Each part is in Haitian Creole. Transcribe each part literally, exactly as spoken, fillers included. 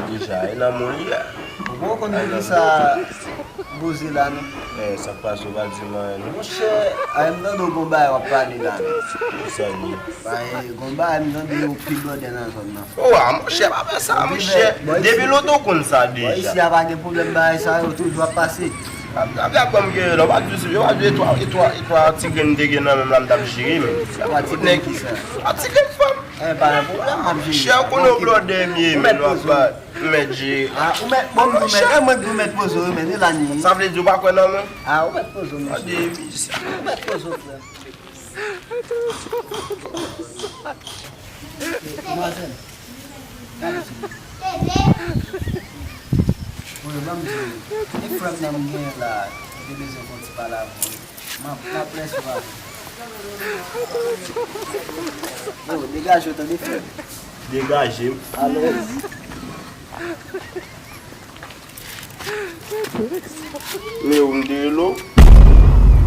Deja, e nan moun li a. Ou poko konn ki sa boze la, non? Eh, sa k pase, ou pa di m anyen, non. Monchè, ay, m tande w gon bagay w ap pale la, non. Ki sa li ye? Bay, gon bagay m tande yo pil blòdè nan zòn nan. O, a, monchè, pa fè sa, monchè. Depi lontan w konn sa deja. Isi a pa gen pwoblèm, bagay sa yo toujou ap pase. Ap ap ban m gen lè, w pa di, w pa di, e twa, e twa, e twa ti grenn m te gen nan men m la, m t ap jere, men. Sa pa ti grenn ki sa? A ti grenn fanm. Eh, pa gen pwoblèm, m ap jere. Chè, w konnen w blòdè m ye, men, w ap bat. Mèt jere. Ah, ou mèt, bon, ou mèt, eh, mwen di w mèt poze w, men, e la ni. Sa vle di w pa kwè nan mwen? Ah, ou mèt poze w, mesye. Ou mèt poze w, frè. Demwazèl. Gade sou mwen. Bon, ban m di w, e frè m nan m genyen la, m te bezwen fè yon ti pale avè w. M ap, m ap lèse w avè l. Yo, degaje w tande, frè m. Degaje m. Alèz. Men ou m te rele w.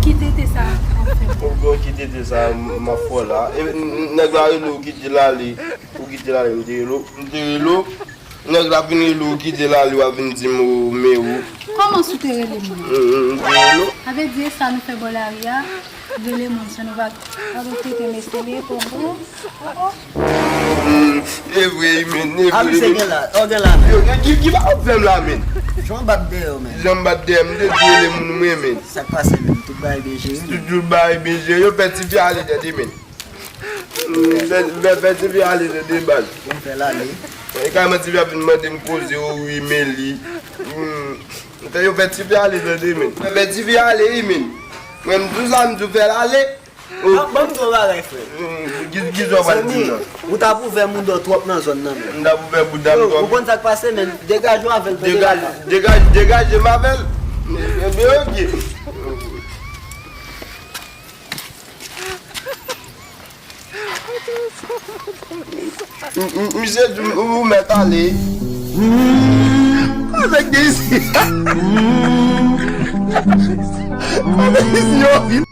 Ki tete sa ap fè m? Ou bon, ki tete sa m ap fè w la? E, n- n- nèg la rele w, kite l ale. Ou kite l ale, m te rele w. M te rele w. Nèg la vin rele w, kite l ale, w ap vin di m ou men ou. Kòman si w te rele m? M, m, m te rele w. Sa vle di e sa nou fè bò lari a, rele moun san nou pa, pa nou trete mesye li, poko. Mm, e vre, wi, men, e vre, wi, men. A, misye gen la, o, gen la, men. Yo, yo, ki, ki ba w fè m la, men? Jan w bat dèyè w, men. Jan m bat dèyè m, m te di w rele moun mwen, men. Sa k pase, men? Tout bagay byen jere, men. Tout, tout bagay byen jere. Yo fè tifi ale, tande, men. Mm, fè, fè, fè tifi ale, tande, baz. Bon, fè l ale. E kòman tifi a vin mande m koze, o, wi, men li. Mm, fè yo fè tifi ale, tande, men. Fè tifi ale, wi, men. Mwen, m di w sa, m di w fè l ale. Ban, ban m di w yon bagay, frè. Ki, ki sa w pral di m nan? Ou t ap ouvè mouda w twòp nan zòn nan, men. M t ap ouvè mouda m twòp. Yo, ou konn sa k pase, men. Degaje w avè l, tande. Degaje, degaje, degaje m avè l. Ebyen, oke. M, m, misye di m, ou, ou mèt ale. Avèk de isi. Avèk de isi, yo.